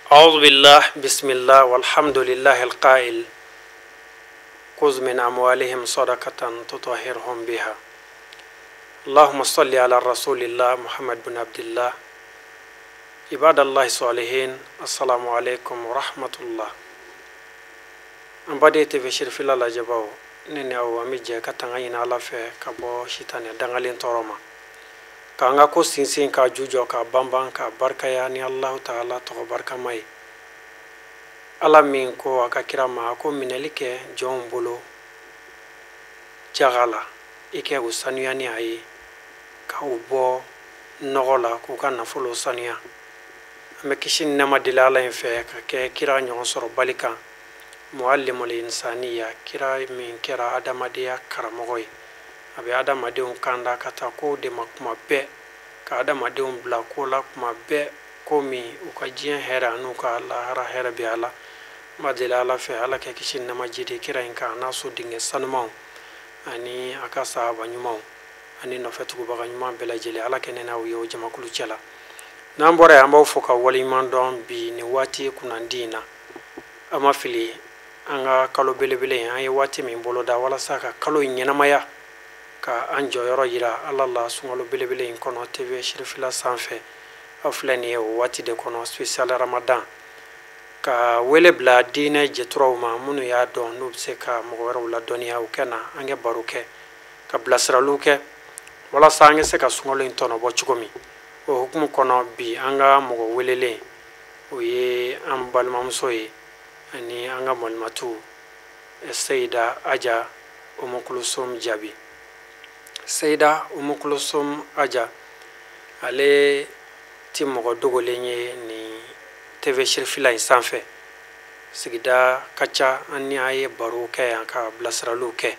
أعوذ بالله بسم الله والحمد لله القائل خذ من أموالهم صدقة تطهرهم بها. اللهم صل على رسول الله محمد بن عبد الله. عباد الله الصالحين، السلام عليكم ورحمة الله. An baden TV Sirifila lajɛbaw, ne ni aw, an bɛ jɛ ka tanga ɲini Ala fɛ ka bɔ sitanɛ dangalen tɔɔrɔ ma, k'an ka ko sinsin, k'a ju jɔ, k'a banban, k'a barikaya ni Alahu Taala tɔgɔ barikama ye. Ala min ko a ka kira ma ko minɛli kɛ jɔnw bolo jaga la, i kɛ u sanuya ni a ye, ka u bɔ nɔgɔ la, k'u ka nafolo sanuya. An bɛ kisi ni nɛɛma deli Ala in fɛ ka kɛ kira ɲɔgɔn sɔrɔ bali kan, muallimul insaniya, kira min kɛra adamadenya karamɔgɔ ye. A bɛ adamadenw kanda ka taa kow de ma kuma bɛɛ, ka adamadenw bila ko la kuma bɛɛ, ko min u ka diɲɛ hɛrɛ an'u ka lahara hɛrɛ bɛ a la. N b'a deli Ala fɛ, Ala kɛ kisi ni nɛɛma jidi kira in kan, a n'a so denkɛ sanumanw ani a ka sahaba ɲumanw ani nɔfɛ tugubaga ɲuman bɛɛ lajɛlen. Ala kɛ ne n'aw ye o jamakulu cɛ la. N'an bɔra yen, an b'aw fo ka waleɲuman dɔn bi nin waati kunnandi in na. An ma fili, an ka kalo belebele in, an ye waati min boloda walasa ka kalo in ɲɛnamaya, ka an jɔyɔrɔ yira Ala la sunkalo belebele in kɔnɔ TV Sirifila sanfɛ. Aw filɛ nin ye o waati de kɔnɔ, spécial Ramadan, ka wele bila diinɛ jɛturaw ma minnu y'a dɔn n'u bɛ se ka mɔgɔ wɛrɛw ladɔnniya, u kɛ na an kɛ baro kɛ, ka bilasiraliw kɛ walasa an ka se ka sunkalo in tɔnɔbɔ cogo min. O hukumu kɔnɔ, bi an ka mɔgɔ welelen, o ye an balimamuso ye ani an ka malimatu, Seyida Aja Umukulusum Jaabi. Seyida Umukulusum Aja, ale ti mɔgɔ dogolen ye nin TV Sirifila in sanfɛ. Sigida ka ca, an ni a ye baro kɛ yan, ka bilasiraliw kɛ.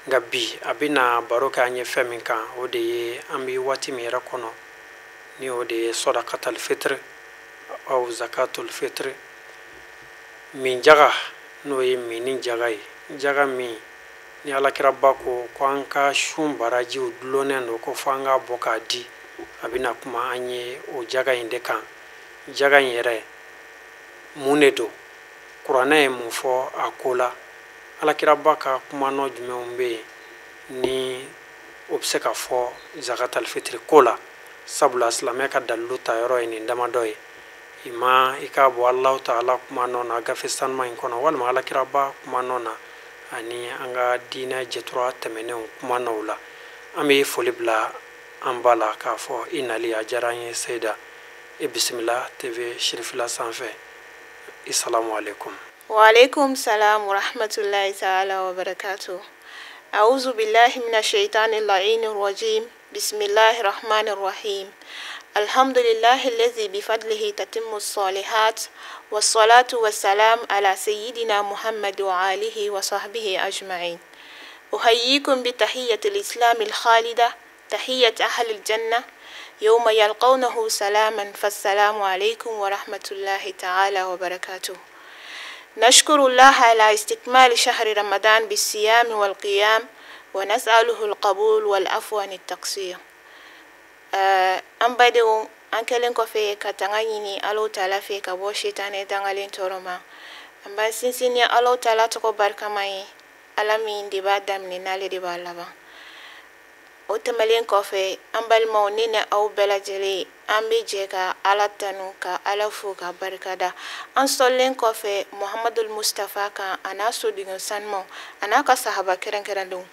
Nka bi a bɛna baro kɛ an ye fɛn min kan, o de ye an bɛ waati min yɛrɛ kɔnɔ ni o de ye sɔdakatal fitiri aw zakatul fitiri, min jaga, n'o ye minni jaga ye, jaga min ni alakiraba ko ko an ka sun barajiw dulonnen don, ko fo an k'a bɔ k'a di. A bɛna kuma an ye o jaga in de kan. Jaga in yɛrɛ mun de don? Kuranɛ ye mun fɔ a ko la? Alakiraba ka kumanɔ jumɛnw bɛ yen ni o bɛ se ka fɔ zakatal fitiri ko la? Sabula silamɛ ka dalilu ta yɔrɔ ye nin damadɔ ye: i ma i k'a bɔ Alahu Taala kuma nɔ na gafe sanuma in kɔnɔ, walima alakiraba kuma nɔ na, ani an ka diinɛ jɛtura tɛmɛnenw kuma nɔw la. An bɛ foli bila an ba la k'a fɔ i nali a diyara an ye. Seyida, i bisimila TV Sirifila sanfɛ. I salamu aleykum. وعليكم السلام ورحمة الله تعالى وبركاته. أعوذ بالله من الشيطان اللعين الرجيم. بسم الله الرحمن الرحيم. الحمد لله الذي بفضله تتم الصالحات، والصلاة والسلام على سيدنا محمد وآله وصحبه أجمعين. أحييكم بتحية الإسلام الخالدة، تحية أهل الجنة يوم يلقونه سلاما، فالسلام عليكم ورحمة الله تعالى وبركاته. نشكر الله على استكمال شهر رمضان بالصيام والقيام، ونسأله القبول والعفو عن التقصير. An badenw, an kɛlen kɔfɛ ka tanga ɲini Alahu Taala fɛ ka bɔ sitanɛ dangalen tɔɔrɔ ma, an b'an sinsin ni Alahu Taala tɔgɔ barikama ye, Ala min de b'a daminɛ n'ale de b'a laban. O tɛmɛlen kɔfɛ, an balimaw, ne ni aw bɛɛ lajɛlen, an bɛ jɛ ka Ala tanu, ka Ala fo, ka barikada. An sɔllen kɔfɛ Muhamadul Mustafa kan, a n'a sodenw sanumaw, a n'a ka sahaba kɛrɛnkɛrɛnlenw,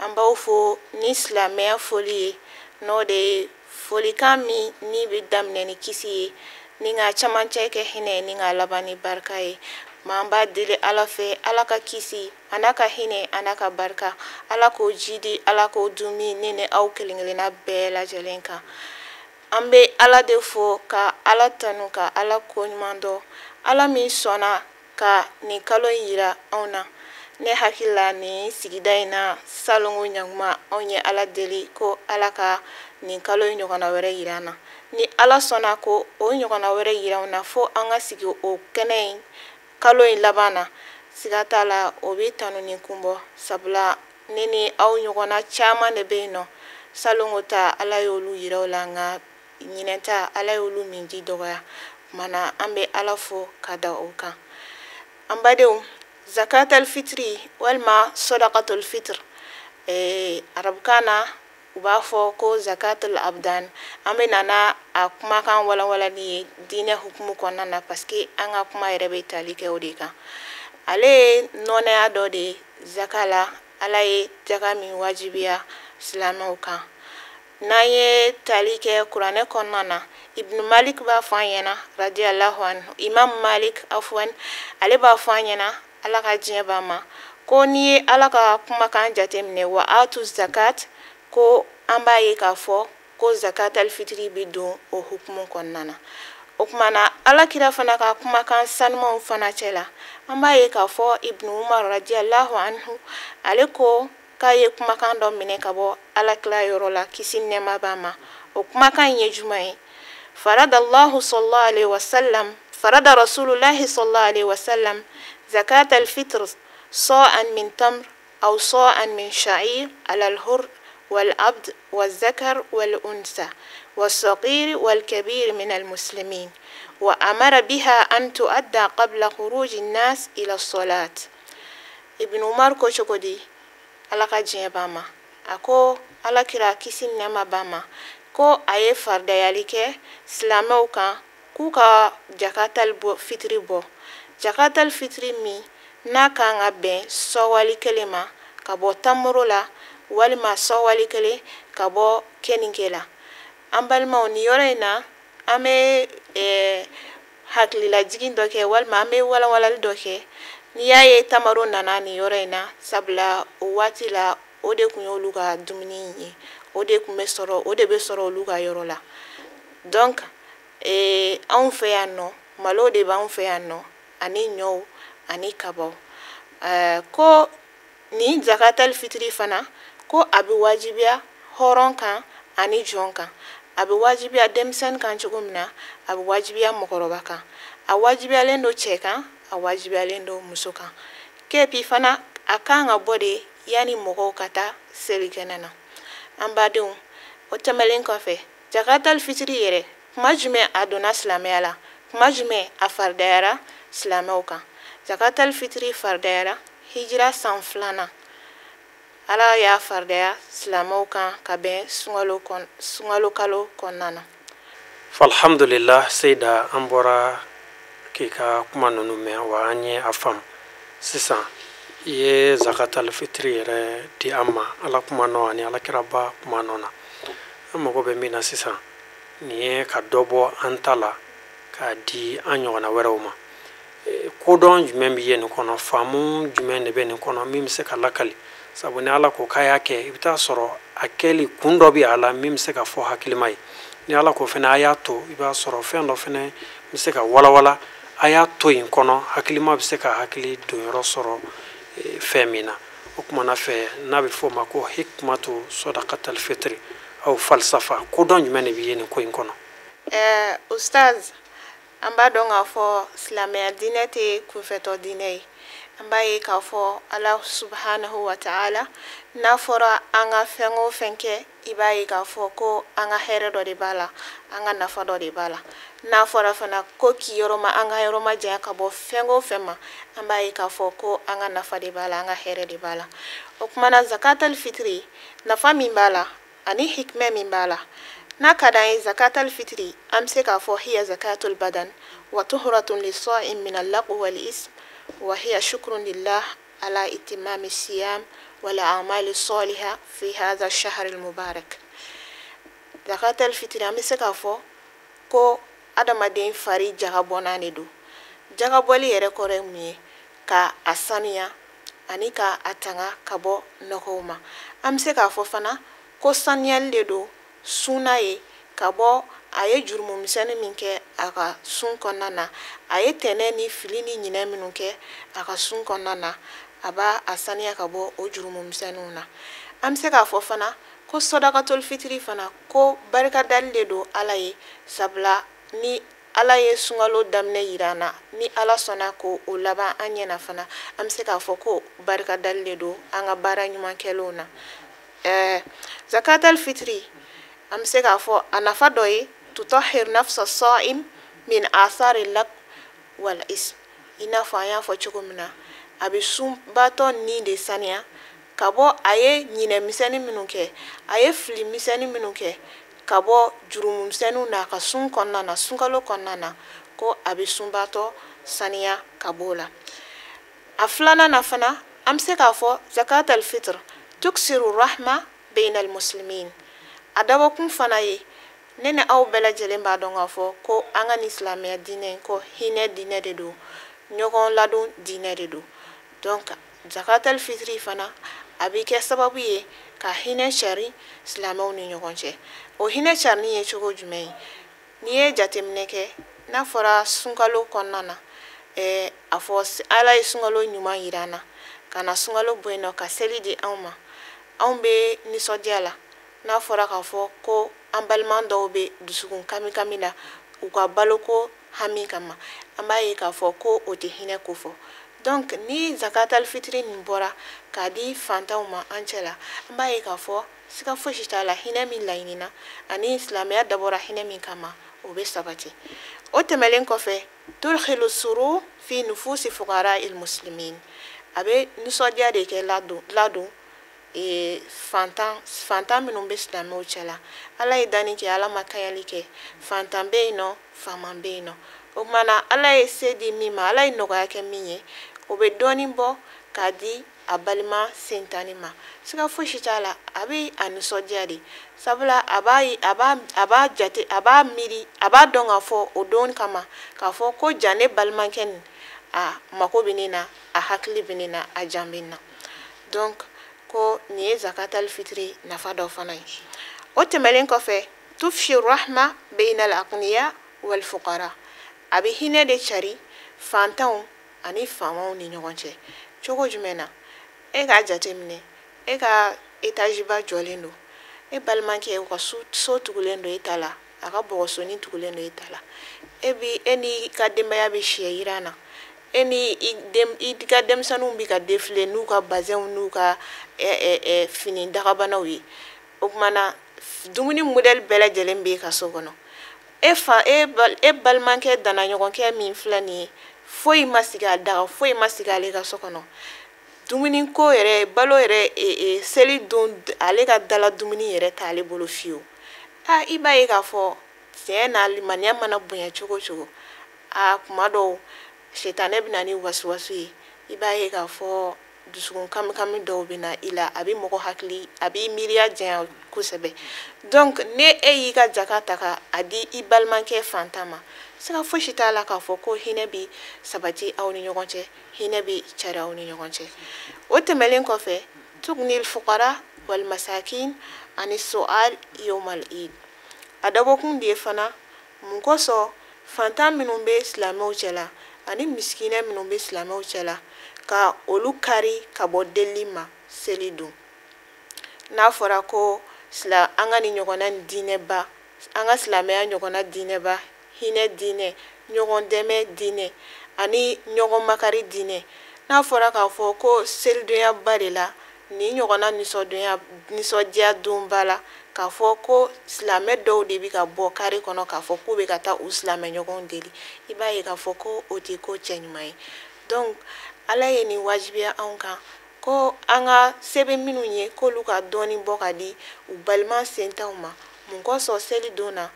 an b'aw fo ni silamɛya foli ye, n'o de ye folikan min ni bɛ daminɛ ni kisi ye, ni ka camancɛ kɛ hinɛ ye, ni ka laban ni barika ye. Ma an b'a deli Ala fɛ, Ala ka kisi a n'a ka hinɛ a n'a ka barika, Ala k'o jidi, Ala k'o dumi ne ni aw kelen kelenna bɛɛ lajɛlen kan. An bɛ Ala de fo, ka Ala tanu, ka Ala koɲuman dɔn, Ala min sɔnna ka nin kalo in yira anw na. Ne hakili la, nin sigida in na, salongo ɲakuma, anw ye Ala deli ko Ala ka nin kalo in ɲɔgɔnna wɛrɛ yira an na. Ni Ala sɔnna ko o ɲɔgɔnna wɛrɛ yira an na, fo an ka sigi o kɛnɛ in kalo in laban na, siga t'a la, o bɛ tanu ni kun bɔ, sabula ne ni aw ɲɔgɔnna caman de bɛ yen nɔ, salongo ta Ala y'olu yira o la. Nka Ɲinɛta Ala y'olu minji dɔgɔya. Kumana an bɛ Ala fo ka da o kan. An badenw, zakatal fitri walima sadaqatul fitr, arabukan na u b'a fɔ ko zakatul abdan. An bɛ nana a kumakan walawalali ye diinɛ hukumu kɔnɔna na, parce que an ka kuma yɛrɛ bɛ tali kɛ o de kan. Ale ye nɔnɛya dɔ de ye zaka la, Ala ye jaka min wajibiya silamɛw kan. N'an ye tali kɛ kuranɛ kɔnɔna na, Ibn Malik b'a fɔ an ɲɛna, radiyallahu anhu, Imam Malik afwan, ale b'a fɔ an ɲɛna, Ala ka diɲɛ b'a ma, ko n'i ye Ala ka kumakan jateminɛ, wa atu zakat, ko an b'a ye k'a fɔ ko zakat alfitiri bɛ don o hukumu kɔnɔna na. O tuma na, Ala kira fana ka kumakan sanumanw fana cɛ la, an b'a ye k'a fɔ Ibn Umar radiyallahu anhu, ale ko k'a ye kumakan dɔ minɛ ka bɔ Ala kira yɔrɔ la, kisi ni nɛɛma b'a ma. O kumakan in ye jumɛn ye? Faradallahu sallallahu alaihi wasallam, farada rasulullahi sallallahu alaihi wasallam zakat alfitr sa'an min tamr aw sa'an min sha'ir ala al-hur والعبد والذكر والأنثى والصغير والكبير من المسلمين، وأمر بها أن تؤدى قبل خروج الناس إلى الصلاة. Ibn Umar ko cogo di, Ala ka diɲɛ b'a ma, a ko Ala kira, kisi ni nɛɛma b'a ma, ko a ye faridayali kɛ silamɛw kan k'u ka jakatal bɔ, fitiri bɔ, jakatal fitiri min n'a kan ka bɛn sɔwali kelen ma ka bɔ tamoro la, walima sɔwali kelen ka bɔ keninke la. An balimaw, nin yɔrɔ in na, an bɛ hakililajigin dɔ kɛ, walima an bɛ walawalali dɔ kɛ. N'i y'a ye tamaro nana nin yɔrɔ in na, sabula o waati la, o de tun y'olu ka dumuni ye, o de tun bɛ sɔrɔ, o de bɛ sɔrɔ olu ka yɔrɔ la. Donc anw fɛ yan nɔ, malo de b'anw fɛ yan nɔ, ani ɲɔw ani kabaw. Ko nin zakatal fitiri fana, ko a bɛ wajibiya hɔrɔn kan ani jɔn kan. A bɛ wajibiya denmisɛnnin kan cogo min na, a bɛ wajibiya mɔgɔkɔrɔba kan. A wajibiyalen don cɛ kan, a wajibiyalen don muso kan. Kepi fana, a kan ka bɔ de yanni mɔgɔw ka taa selikɛnɛ na. An badenw, o tɛmɛlen kɔfɛ, jakatal fitiri yɛrɛ, kuma jumɛn a donna silamɛya la? Kuma jumɛn a faridayara silamɛw kan? Jakatal fitiri faridayara hijira san 2nan. Ala y'a faridaya silamɛw kan ka bɛn sunkalo kalo kɔnɔna na. Alhamdulillah, Seyida, an bɔra k'i ka kuma ninnu mɛn wa an ye a faamu. Sisan i ye zakatal fitiri yɛrɛ di an ma Ala kuma nɔ ani Alakiraba kuma nɔ na. An mago bɛ min na sisan, nin ye ka dɔ bɔ an ta la k'a di an ɲɔgɔnna wɛrɛw ma. Kodɔn jumɛn bɛ ye nin kɔnɔ? Faamu jumɛn de bɛ nin kɔnɔ min bɛ se ka lakali? Sabu ni Ala ko k'a y'a kɛ, i bɛ taa sɔrɔ a kɛli kun dɔ bɛ a la min bɛ se ka fɔ hakilima ye. Ni Ala ko fana a y'a to, i b'a sɔrɔ fɛn dɔ fana bɛ se ka walawala a y'a to yen kɔnɔ, hakilima bɛ se ka hakili donyɔrɔ sɔrɔ fɛn min na. O kumana fɛ, n'a bɛ fɔ o ma ko hikmatu sadaqatal fitri aw falsafa, kodɔn jumɛn de bɛ ye nin ko in kɔnɔ? Ustaz, an b'a dɔn k'a fɔ silamɛya diinɛ tɛ kunfɛtɔ diinɛ ye. An b'a ye k'a fɔ Ala subhanahu wa ta'ala, n'a fɔra an ka fɛn o fɛn kɛ, i b'a ye k'a fɔ ko an ka hɛrɛ dɔ de b'a la, an ka nafa dɔ de b'a la. N'a fɔra fana ko k'i yɔrɔ ma, an ka yɔrɔ ma janya ka bɔ fɛn o fɛn ma, an b'a ye k'a fɔ ko an ka nafa de b'a la, an ka hɛrɛ de b'a la. O kumana, zakatal fitiri, nafa min b'a la ani hikmɛ min b'a la, n'a ka d'an ye, zakatal fitiri, an bɛ se k'a fɔ hiya zakatul badan wa tuhuratun lisa'im min al-laqw wal ism wa hiya shukrun lillah ala itimami siyam wal a'mali salihah fi hadha ash-shahr al-mubarak. Zakatal fitiri, an bɛ se k'a fɔ ko adamaden fari jagabɔnna de don. Jagabɔli yɛrɛ kɔrɔ ye mun ye? Ka a sanuya ani ka a tanga ka bɔ nɔgɔw ma. An bɛ se k'a fɔ fana ko sanuyali de don sunna ye, ka bɔ a ye jurumumisɛnnin min kɛ a ka sun kɔnɔna na, a ye tɛnɛ ni fili ni ɲinɛ minnu kɛ a ka sun kɔnɔna na, a b'a a saniya ka bɔ o jurumumisɛnninw na. An bɛ se k'a fɔ fana ko sɔdakatol fitiri fana, ko barikadali de don Ala ye, sabula ni Ala ye sunkalo daminɛ yira an na, ni Ala sɔnna ko o laban an ɲɛna fana, an bɛ se k'a fɔ ko barikadali de don an ka baara ɲuman kɛlenw na. Zakatal fitiri, an bɛ se k'a fɔ a nafa dɔ ye Tutahhir nafsa as-sa'im min athari lak wal ism. I n'a fɔ an y'a fɔ cogo min na, a bɛ sunbaatɔ ni de saniya ka bɔ a ye ɲinɛ misɛnnin minnu kɛ, a ye fili misɛnnin minnu kɛ, ka bɔ jurumu misɛnninw na a ka sun kɔnɔna na, sunkalo kɔnɔna na, ko a bɛ sunbaatɔ saniya ka bɔ o la. A filanan na fana, an bɛ se k'a fɔ zakat al-fitr tuksiru rahma bayna al-muslimin. A dabɔkun fana ye, ne ni aw bɛɛ lajɛlen b'a dɔn k'a fɔ ko an ka nin silamɛya diinɛ in, ko hinɛ diinɛ de don, ɲɔgɔn ladon diinɛ de don. Donc zakat al-fitri fana a bɛ kɛ sababu ye ka hinɛ cari silamɛw ni ɲɔgɔn cɛ. O hinɛ carini ye cogo jumɛn ye? N'i ye jateminɛ kɛ, n'a fɔra sunkalo kɔnɔna na, a fɔ Ala ye sunkalo ɲuman yira an na, ka na sunkalo bɔ yen nɔ ka seli di anw ma, anw bɛ nisɔndiya la. N'a fɔra k'a fɔ ko an balima dɔw bɛ dusukun kami kami la u ka baloko hami kama, an b'a ye k'a fɔ ko o tɛ hinɛ ko fɔ. Donc ni zakat al-fitri nin bɔra k'a di fantanw ma an cɛ la, an b'a ye k'a fɔ siga fosi t'a la, hinɛ min laɲinina ani silamɛya dabɔra hinɛ min kama, o bɛ sabati. O tɛmɛlen kɔfɛ, tudkhilu surur fi nufusi fuqara il muslimin. A bɛ nisɔndiya de kɛ ladon fantan minnu bɛ silamɛw cɛ la. Ala ye danni kɛ, Ala ma kayali kɛ, fantan bɛ yen nɔ, faama bɛ yen nɔ. O tuma na, Ala ye se di min ma, Ala ye nɔgɔya kɛ min ye, o bɛ dɔɔnin bɔ k'a di a balima sentani ma. Siga fosi t'a la, a bɛ a nisɔndiya de, sabula a b'a a b'a a b'a jate, a b'a miiri, a b'a dɔn k'a fɔ o don kama k'a fɔ ko ja ne balimakɛ nin, a mako bɛ ne na, a hakili bɛ ne na, a jan bɛ ne na. Donc ko nin ye zakat al-fitri nafa dɔ fana ye. O tɛmɛnen kɔfɛ, tufshi rahma bayna al-aghniya wal fuqara. A bɛ hinɛ de cari fantanw ani faamaw ni ɲɔgɔn cɛ. Cogo jumɛn na? E k'a jateminɛ, e ka étage ba jɔlen don, e balimakɛ u ka so tugulen don e ta la, a ka bɔgɔsonin tugulen don e ta la, e bi e n'i ka denbaya bɛ sɛ yiran na, e ni i ka denmisɛnninw bɛ ka défiler n'u ka bazɛnw n'u ka fini dagabanaw ye. O tuma na, dumuni modèle bɛɛ lajɛlen bɛ e ka so kɔnɔ. E fa e e balimakɛ danna ɲɔgɔnkɛ min filɛ nin ye, foyi ma sigi a daga, foyi ma sigi ale ka so kɔnɔ, dumuni ko yɛrɛ, balo yɛrɛ, seli don ale ka dala dumuni yɛrɛ t'ale bolo fiyewu. Aa, i b'a ye k'a fɔ tiɲɛ na, limaniya mana bonya cogo cogo, a kuma dɔw sitanɛ bɛ na ni wasuwasu ye. I b'a ye k'a fɔ dusukun kami dɔw bɛ na i la, a bɛ mɔgɔ hakili, a b'i miiriya janya kosɛbɛ. Donc ne e y'i ka jaka ta ka a di i balimakɛ fantan ma, siga fosi t'a la k'a fɔ ko hinɛ bɛ sabati aw ni ɲɔgɔn cɛ, hinɛ bɛ cari aw ni ɲɔgɔn cɛ. O tɛmɛnen kɔfɛ, tugnil fuqara wal masakin ani su'al yawmal eid. A dabɔkun de ye fana mun kosɔn fantan minnu bɛ silamɛw cɛ la ani misikinɛ minnu bɛ silamɛw cɛ la, ka olu kari ka bɔ delili ma seli don. N'a fɔra ko an ka nin ɲɔgɔnna diinɛba, an ka silamɛya ɲɔgɔnna diinɛba, hinɛ diinɛ, ɲɔgɔn dɛmɛ diinɛ ani ɲɔgɔn makari diinɛ, n'a fɔra k'a fɔ ko selidonyaba de la, nin ɲɔgɔnna nisɔndiya donba la, k'a fɔ ko silamɛ dɔw de bɛ ka bɔ kari kɔnɔ k'a fɔ k'u bɛ ka taa u silamɛ ɲɔgɔnw deli, i b'a ye k'a fɔ ko o tɛ ko cɛ ɲuman ye. Donc Ala ye nin wajibiya anw kan ko an ka sɛbɛn minnu ye, k'olu ka dɔɔnin bɔ ka di u balima sentanw ma, mun kosɔn seli don na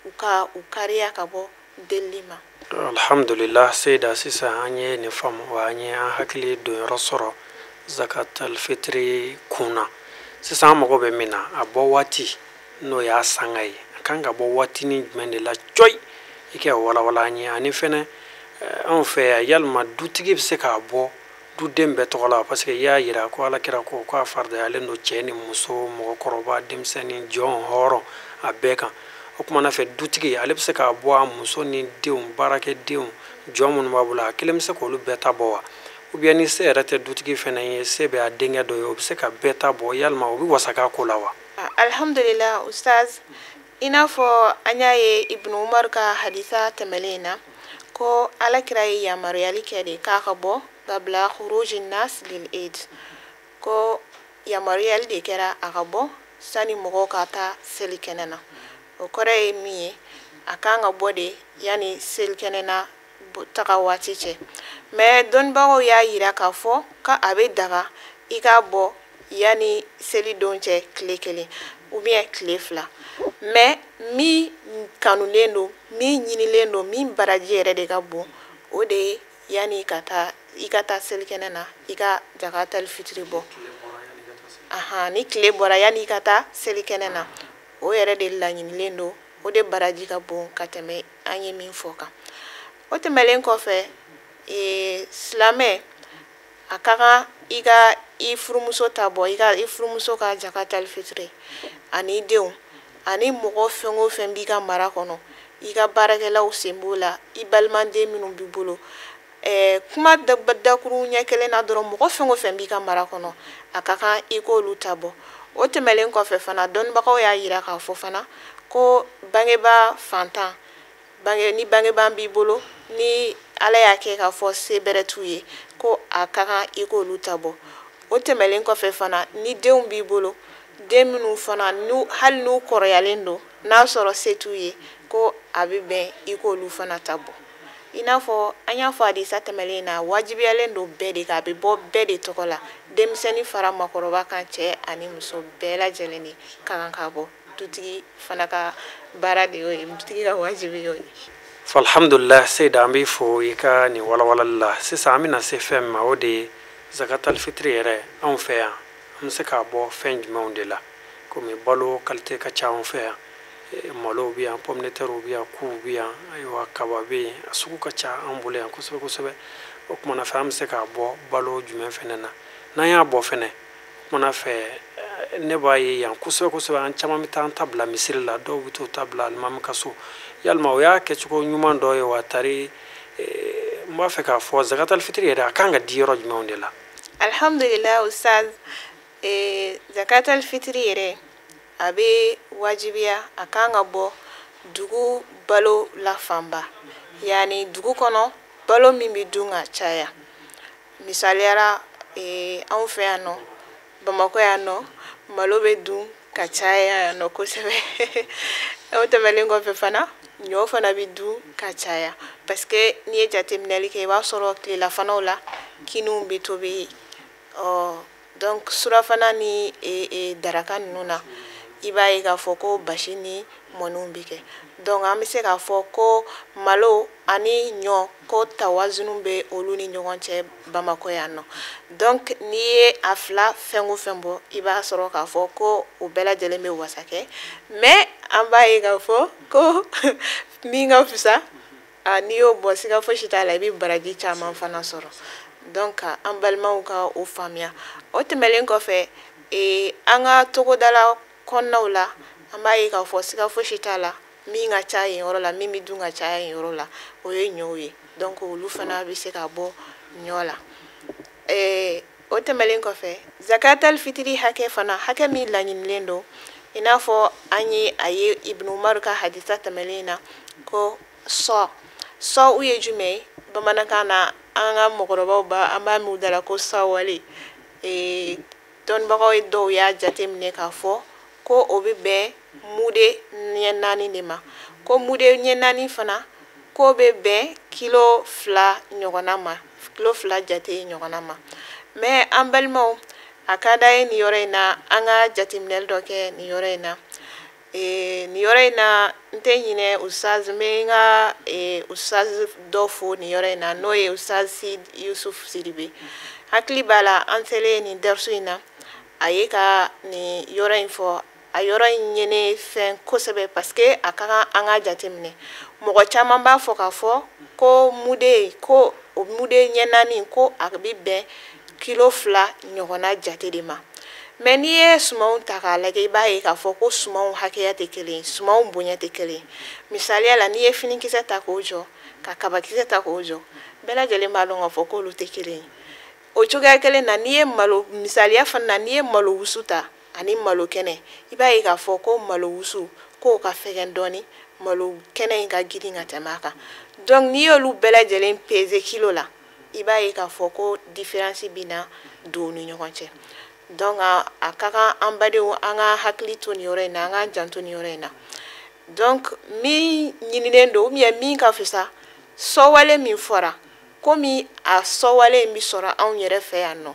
u ka u kariya ka bɔ delili ma. Alhamdulillah, Seyida, sisan an ye nin faamu wa an ye an hakili donyɔrɔ sɔrɔ zakat al-fitri kun na. Sisan an mago bɛ min na, a bɔ waati, n'o y'a sanga ye, a kan ka bɔ waatinin jumɛn de la cɔyi? I kɛ walawala an ye. Ani fɛnɛ, anw fɛ yan, yalima dutigi bɛ se k'a bɔ duden bɛɛ tɔgɔ la? Parce que i y'a yira ko Ala kira ko k'a faridayalen don cɛ ni muso, mɔgɔkɔrɔba, denmisɛnnin, jɔn, hɔrɔn, a bɛɛ kan. O kumana fɛ, dutigi ale bɛ se k'a bɔ a muso ni denw, baarakɛdenw, jɔn minnu b'a bolo, a kelen bɛ se k'olu bɛɛ ta bɔ wa? Ou bien ni se yɛrɛ tɛ dutigi fɛnɛ ye, se bɛ a denkɛ dɔ ye, o bɛ se ka bɛɛ ta bɔ? Yalima o bɛ wasa k'a ko la wa? Alhamdulillah, ustaz, i n'a fɔ an y'a ye Ibnu Umar ka hadisa tɛmɛlen na, ko Ala kira ye yamaruyali kɛ de k'a ka bɔ qabla khuruji nas lil eid, ko yamaruyali de kɛra a ka bɔ sani mɔgɔw ka taa seli kɛnɛ na. O kɔrɔ ye min ye, A kan ka bɔ de yanni selikɛnɛ na taga waati cɛ. Mais dɔnnibagaw y'a yira k'a fɔ k'a bɛ daga i k'a bɔ yanni seli don cɛ tile 1 ou bien tile 2. Mais min kanulen don, min ɲinilen don, min baraji yɛrɛ de ka bon, o de ye yanni i ka taa selikɛnɛ na i ka zakatal fitiri bɔ. Ni tile bɔra yanni i ka taa selikɛnɛ na, o yɛrɛ de laɲinilen don, o de baraji ka bon ka tɛmɛ an ye min fɔ kan. O tɛmɛlen kɔfɛ, silamɛ a ka kan i ka i furumuso ta bɔ, i ka i furumuso ka zakatal fitiri ani denw ani mɔgɔ fɛn o fɛn b'i ka mara kɔnɔ, i ka baarakɛlaw sen b'o la, i balimaden minnu b'i bolo. Kuma dakuru ɲɛ kelen na dɔrɔn, mɔgɔ fɛn o fɛn b'i ka mara kɔnɔ, a ka kan i k'olu ta bɔ. O tɛmɛlen kɔfɛ fana, dɔnnibagaw y'a yira k'a fɔ fana ko bangebaa fantan, ni bangebaa b'i bolo, ni Ala y'a kɛ k'a fɔ se bɛrɛ t'u ye, ko a ka kan i k'olu ta bɔ. O tɛmɛlen kɔfɛ fana, ni denw b'i bolo, den minnu fana hali n'u kɔrɔyalen don, n'a sɔrɔ se t'u ye, ko a bɛ bɛn i k'olu fana ta bɔ. I n'a fɔ an y'a fɔ hadisa tɛmɛlen na, wajibiyalen don bɛɛ de kan, a bɛ bɔ bɛɛ de tɔgɔ la, denmisɛnnin fara makɔrɔba kan, cɛ ani muso bɛɛ lajɛlen de ka kan ka bɔ. Dutigi fana ka baara de y'o ye, dutigi ka wajibi y'o ye. Alhamdulillah, Seyida, an b'i fo i ka nin walawalali la. Sisan an bɛna se fɛn min ma, o de ye zakatal fitiri yɛrɛ anw fɛ yan, an bɛ se k'a bɔ fɛn jumɛnw de la? Komi balo qualité ka ca anw fɛ yan, malo bɛ yan, pomme de terre bɛ yan, kuw bɛ yan, ayiwa kaba bɛ yen, a sugu ka ca an bolo yan kosɛbɛ kosɛbɛ. O kumana fɛ, an bɛ se k'a bɔ balo jumɛn fɛnɛ na? N'an y'a bɔ fɛnɛ, o kumana fɛ, ne b'a ye yan kosɛbɛ kosɛbɛ, an caman bɛ taa an ta bila misiri la, dɔw bɛ t'u ta bila alimami ka so. Yalima o y'a kɛcogo ɲuman dɔ ye wa? Tari n b'a fɛ k'a fɔ zakatal fitiri yɛrɛ a kan ka di yɔrɔ jumɛnw de la? Alhamdulillah, ustaz, zakatal fitiri yɛrɛ a bɛ wajibiya, a kan ka bɔ dugu balo la fanba, yaani dugu kɔnɔ balo min bɛ dun ka caya. Misaliyara, anw fɛ yan nɔ, Bamakɔ yan nɔ, malo bɛ dun ka caya yan nɔ kosɛbɛ. O tɛmɛnen kɔfɛ fana, ɲɔ fana bɛ dun ka caya, parce que n'i ye jateminɛli kɛ, i b'a sɔrɔ tilelafanaw la kiniw bɛ tobi. Donc surafana ni daraka ninnu na, i b'a ye k'a fɔ ko basi ni mɔniw bɛ kɛ. Donc an bɛ se k'a fɔ ko malo ani ɲɔ, ko tawazunu bɛ olu ni ɲɔgɔn cɛ Bamakɔ yan nɔ. Donc n'i ye a fila fɛn o fɛn bɔ, i b'a sɔrɔ k'a fɔ ko o bɛɛ lajɛlen bɛ wasa kɛ. Mais an b'a ye k'a fɔ ko min ka fisa, n'i y'o bɔ, siga fosi t'a la, i bɛ baraji caman fana sɔrɔ. Donc an balimaw ka o faamuya. O tɛmɛnen kɔfɛ, an ka togodala kɔnɔnaw la, an b'a ye k'a fɔ siga fosi t'a la, min ka ca yen yɔrɔ la, min bɛ dun ka caya yen yɔrɔ la, o ye ɲɔw ye. Donc olu fana bɛ se ka bɔ ɲɔ la. O tɛmɛnen kɔfɛ, zakatal fitiri hakɛ fana, hakɛ min laɲinilen don, i n'a fɔ an ye a ye Ibn Umar ka hadisa tɛmɛlen na, ko sɔ ye jumɛn ye? Bamanankan na, an ka mɔgɔkɔrɔbaw ba an b'a min u da la ko sawale. Dɔnnibagaw dɔw y'a jateminɛ k'a fɔ ko o bɛ bɛn mude ɲɛ 4 de ma, ko mude ɲɛ 4 fana k'o bɛ bɛn kilo 2 ɲɔgɔnna ma, kilo 2 jate ɲɔgɔnna ma. Mais an balimaw, a ka d'an ye nin yɔrɔ in na, an ka jateminɛli dɔ kɛ nin yɔrɔ in na. Nin yɔrɔ in na, n tɛ ɲinɛ ustaz, n bɛ n ka ustaz dɔ fo nin yɔrɔ in na, n'o ye ustaz Yusuf Sidibe. Hakili b'a la, an selen nin darisu in na, a ye ka nin yɔrɔ in fɔ. A yɔrɔ in ye ne fɛn kosɛbɛ, parce que a ka kan an ka jateminɛ. Mɔgɔ caman b'a fɔ k'a fɔ ko mude, ko o mude ɲɛ 4, ko a bɛ bɛn kilo 2 ɲɔgɔnna jate de ma. Mais n'i ye sumanw ta k'a lajɛ, i b'a ye k'a fɔ ko sumanw hakɛya tɛ kelen ye, sumanw bonya tɛ kelen ye. Misaliya la, n'i ye finikisɛ ta k'o jɔ, ka kabakisɛ ta k'o jɔ, bɛɛ lajɛlen b'a dɔn k'a fɔ k'olu tɛ kelen ye. O cogoya kelen na, n'i ye malo, misaliya fana na, n'i ye malo wusu ta ani malo kɛnɛ, i b'a ye k'a fɔ ko malo wusu k'o ka fɛgɛn dɔɔni, malo kɛnɛ in ka girin ka tɛmɛ a kan. Donc n'i y'olu bɛɛ lajɛlen peser kilo la, i b'a ye k'a fɔ ko différence bɛ na don u ni ɲɔgɔn cɛ. Donc a ka kan an badenw, an ka hakili to nin yɔrɔ in na, an k'an janto nin yɔrɔ in na. Donc min ɲininen don ou bien min ka fisa, sɔwale min fɔra, komi a sɔwale in bɛ sɔrɔ anw yɛrɛ fɛ yan nɔ,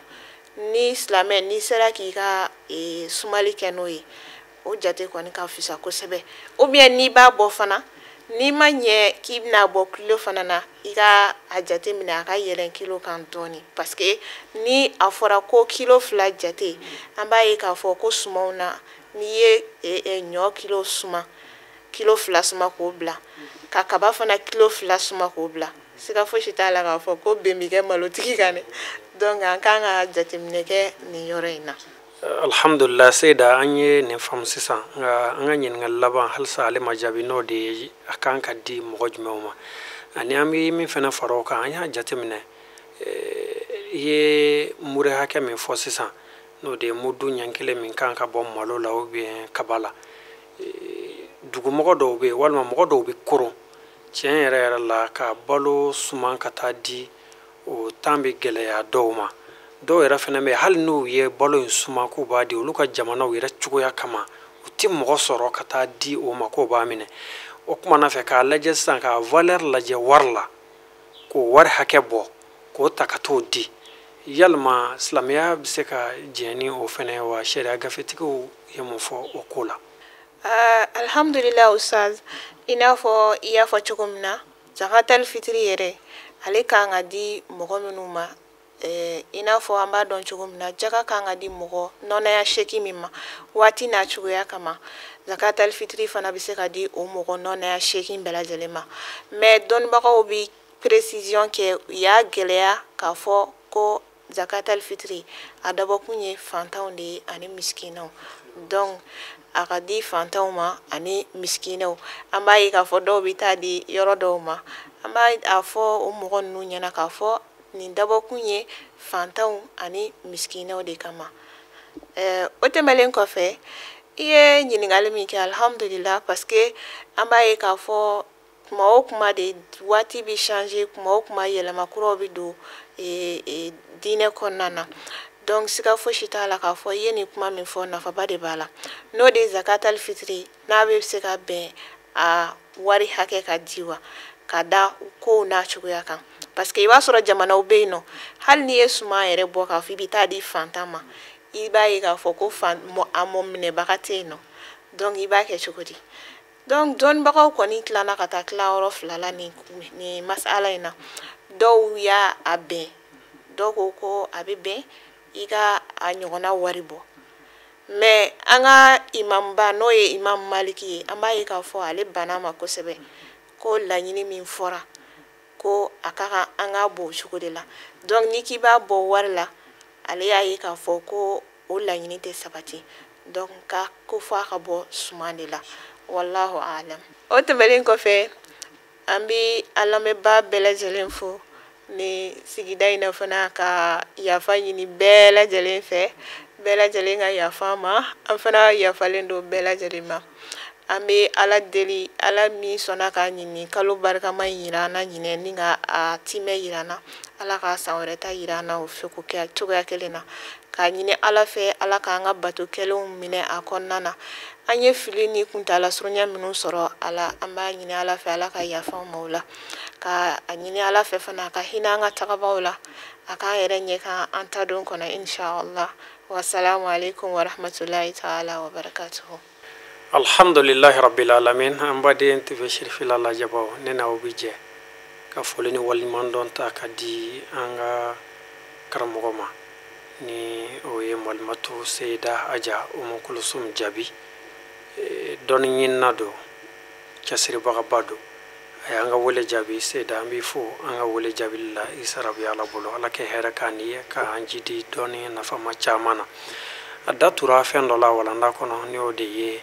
ni silamɛ n'i sera k'i ka sumali kɛ n'o ye, o jate kɔni ka fisa kosɛbɛ. Ou bien n'i b'a bɔ fana, n'i ma ɲɛ k'i bɛna bɔ kilo fana na, i ka a jate minɛ a ka yɛlɛn kilo kan dɔɔni, parce que ni a fɔra ko kilo 2 jate, an b'a ye k'a fɔ ko sumanw na, n'i ye ɲɔ kilo suma, kilo 2 suma k'o bila, ka kaba fana kilo 2 suma k'o bila, siga fosi t'a la k'a fɔ ko bɛn bɛ kɛ malotigi kan dɛ. Donc an kan ka jateminɛ kɛ nin yɔrɔ in na. Alhamdulillah, Seyida, an ye nin faamu sisan. Nka an ka ɲininkali laban halisa ale ma jaabi, n'o de ye a kan ka di mɔgɔ jumɛnw ma, ani an bɛ min fana fara o kan, an y'a jateminɛ i ye mure hakɛ min fɔ sisan, n'o de ye mudu ɲɛ kelen min kan ka bɔ malo la ou bien kaba la, dugumɔgɔ dɔw bɛ yen walima mɔgɔ dɔw bɛ koron tiɲɛ yɛrɛ yɛrɛ la ka balo suman ka taa di, o tan bɛ gɛlɛya dɔw ma. Dɔw yɛrɛ fana bɛ yen, hali n'u ye balo in suma k'u b'a di, olu ka jamanaw yɛrɛ cogoya kama, u ti mɔgɔ sɔrɔ ka taa di o ma k'o b'a minɛ. O kuma na fɛ k'a lajɛ sisan, k'a valeur lajɛ wari la, k'o wari hakɛ bɔ k'o ta ka t'o di, yalima silamɛya bɛ se ka jɛn ni o fana ye wa? Sariya gafetigiw ye mun fɔ o ko la? Alhamdulillah, ustaz, i n'a fɔ i y'a fɔ cogo min na, zakatal fitiri yɛrɛ ale kan ka di mɔgɔ minnu ma, i n'a fɔ an b'a dɔn cogo min na, jaga kan ka di mɔgɔ nɔnɔya seegin min ma waati n'a cogoya kama, zakatal fitiri fana bɛ se ka di o mɔgɔ nɔnɔya seegin bɛɛ lajɛlen ma. Mais dɔnnibagaw bɛ précision kɛ, u y'a gɛlɛya k'a fɔ ko zakatal fitiri a dabɔkun ye fantanw de ye ani misikinaw. Donc a ka di fantanw ma ani misikinaw. An b'a ye k'a fɔ dɔw bɛ taa di yɔrɔ dɔw ma, an b'a a fɔ o mɔgɔ ninnu ɲɛna k'a fɔ nin dabɔkun ye fantanw ani misikinaw de kama. O tɛmɛnen kɔfɛ, i ye ɲininkali min kɛ, alhamdulillah, parce que an b'a ye k'a fɔ kuma o kuma de waati bɛ changer, kuma o kuma yɛlɛma kuraw bɛ don diinɛ kɔnɔna na. Donc siga fosi t'a la k'a fɔ i ye nin kuma min fɔ, nafaba de b'a la. N'o de ye zakatal fitiri, n'a bɛ se ka bɛn a wari hakɛ ka di wa, ka da kow n'a cogoya kan, parce que i b'a sɔrɔ jamanaw bɛ yen nɔ, hali n'i ye suman yɛrɛ bɔ k'a fɔ i bɛ taa di fantan ma, i b'a ye k'a fɔ ko a mɔ minɛbaga tɛ yen nɔ. Donc i b'a kɛ cogo di? Donc dɔnnibagaw kɔni tilala ka taa tilayɔrɔ fila la nin masala in na. Dɔw y'a a bɛn, dɔw ko ko a bɛ bɛn i ka a ɲɔgɔnna wari bɔ. Mais an ka imamba, n'o ye imam Maliki ye, an b'a ye k'a fɔ ale banna ma kosɛbɛ, ko laɲini min fɔra ko a ka kan an k'a bɔ o cogo de la. Donc n'i k'i b'a bɔ wari la, ale y'a ye k'a fɔ ko o laɲini tɛ sabati, donc ka ko fɔ a ka bɔ suman de la. Wallahu alam. O tɛmɛnen kɔfɛ, an bɛ an lamɛnbaa bɛɛ lajɛlen fo ni sigida in na fana, ka yafa ɲini bɛɛ lajɛlen fɛ, bɛɛ lajɛlen ka yafa an ma, an fana yafalen don bɛɛ lajɛlen ma. An bɛ Ala deli, Ala min sɔnna k'a ɲini kalo barikama in yira an na ɲinɛ, ni ka a timɛ yira an na, Ala ka san wɛrɛ ta yira an na o fɛ k'o kɛ cogoya kelen na. K'a ɲini Ala fɛ, Ala k'an ka bato kɛlenw minɛ a kɔnɔna na. An ye fili ni kuntala surunya minnu sɔrɔ a la, an b'a ɲini Ala fɛ, Ala ka yafa an ma o la. Ka a ɲini Ala fɛ fana, a ka hinɛ an ka tagabaw la, a k'an yɛrɛ ɲɛ kan an ta don kɔnɔ, inshallah. Wassalamu alaikum warahmatullahi ta'ala wa barakatuhu. Alhamdulillahi rabbil alamin. An baden TV Cherifila lajɛbaw, ne n'aw bi jɛ ka foli ni waleɲuman dɔn ta ka di an ka karamɔgɔ ma, ni o ye Malimatu Seyida Aja Umu Kulusum Jaabi. Dɔnni ɲinina don, cɛsiribagaba don, a y'an ka wele jaabi. Seyida, an b'i fo an ka wele jaabili la, i sara bɛ Ala bolo. Ala kɛ hɛrɛ k'an ni ye, k'an jidi dɔnni nafama caman na. A da tura fɛn dɔ la walanda kɔnɔ, ni o de ye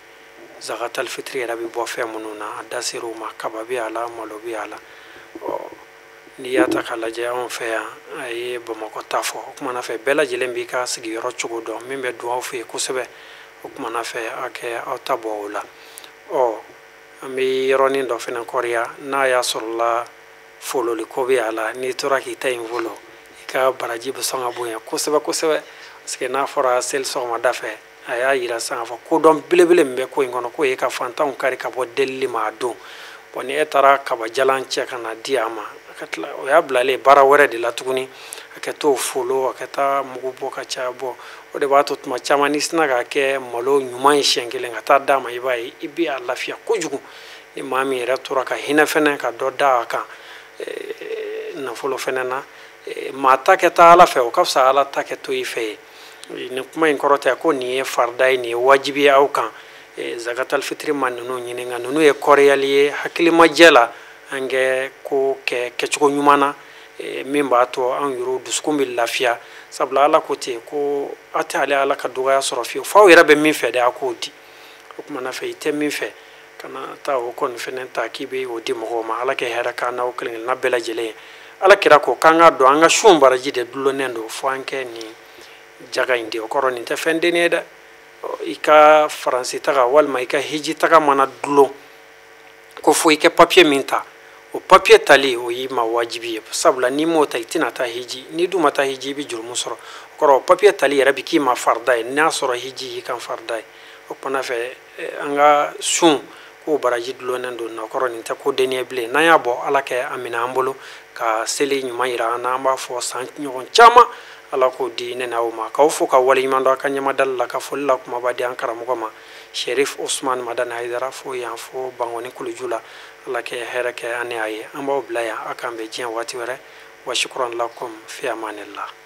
zakatal fitiri yɛrɛ bɛ bɔ fɛn minnu na, a da ser'o ma. Kaba bɛ a la, malo bɛ a la. Ɔ n'i y'a ta k'a lajɛ anw fɛ yan, a ye Bamakɔ ta fɔ. O kumana fɛ, bɛɛ lajɛlen b'i ka sigiyɔrɔ cogo dɔn, min bɛ dun aw fɛ yen kosɛbɛ. O kumana fɛ, a kɛ aw ta bɔ o la. Ɔ an bɛ yɔrɔnin dɔ fana kɔriya, n'a y'a sɔrɔla fololi ko bɛ a la, n'i tora k'i ta in folo, i ka baraji bɛ sɔn ka bonya kosɛbɛ kosɛbɛ, parce que n'a fɔra seli sɔgɔmada fɛ, A y'a yira sisan k'a fɔ kodɔn belebele min bɛ ko in kɔnɔ, k'o ye ka fantanw kari ka bɔ delili ma a don. Bon, ni e taara kabajalan cɛ ka na di a ma, a ka tila o y'a bilalen baara wɛrɛ de la tuguni, a kɛ t'o folo, a kɛ taa mugu bɔ ka caya bɔ. O de b'a to tuma caman n'i sina k'a kɛ malo ɲuman ye siɲɛ kelen ka taa d'a ma, i b'a ye i bɛ a lafiya kojugu. Ni maa min yɛrɛ tora ka hinɛ fɛnɛ ka dɔ da a kan nafolo fɛnɛ na, maa ta kɛ taa Ala fɛ, o ka fisa Ala ta kɛ to i fɛ ye. Nin kuma in kɔrɔ tɛ ko nin ye farida ye, nin ye wajibi ye aw kan. Zakatal fitiri ma ninnu ɲini, nka ninnu ye kɔriyali ye hakilimajɛ la, an kɛ ko kɛ kɛcogo ɲuman na, min b'a to an yɛrɛw dusukun bɛ lafiya. Sabula Ala ko ten ko aw tɛ ale Ala ka dɔgɔya sɔrɔ fiyewu, f'aw yɛrɛ bɛ min fɛ dɛ, a k'o di. O tuma na fɛ i tɛ min fɛ, kana taa o kɔni fɛnɛ ta k'i bɛ o di mɔgɔw ma. Ala kɛ hɛrɛ k'an n'aw kelen kelenna bɛɛ lajɛlen ye. Ala kira ko k'an k'a dɔn an ka sun baraji de dulonnen don fo an kɛ nin jaga in di. O kɔrɔ nin tɛ fɛn denni ye dɛ. I ka faransi taga walima i ka hiji taga mana dulon ko fo i kɛ papiye min ta, o papiye tali o y'i ma wajibi ye. Sabula n'i m'o ta, i tɛna taa hiji. N'i dun ma taa hiji, i bɛ jurumu sɔrɔ. O kɔrɔ papiye tali yɛrɛ bɛ k'i ma farida ye, n'a sɔrɔ hiji y'i kan farida ye. O kumana fɛ an ka sun k'o baraji dulonnen don. O kɔrɔ nin tɛ ko denni ye bilen. N'an y'a bɔ, Ala kɛ a minɛ an bolo ka seli ɲuman yira an na. An b'a fɔ san ɲɔgɔn caman, Ala k'o di ne n'aw ma. K'aw fo ka waleɲuman dɔn a ka ɲɛmadali la, ka foli la kumaba di an karamɔgɔ ma, Sherif Usman Madani Hayidara, fo yan fo Bangoni Kuluju la. Ala kɛ hɛrɛ kɛ an ni a ye. An b'aw bila yan, a k'an bɛn diɲɛ waati wɛrɛ. Wa shukran lakum fi amanillah.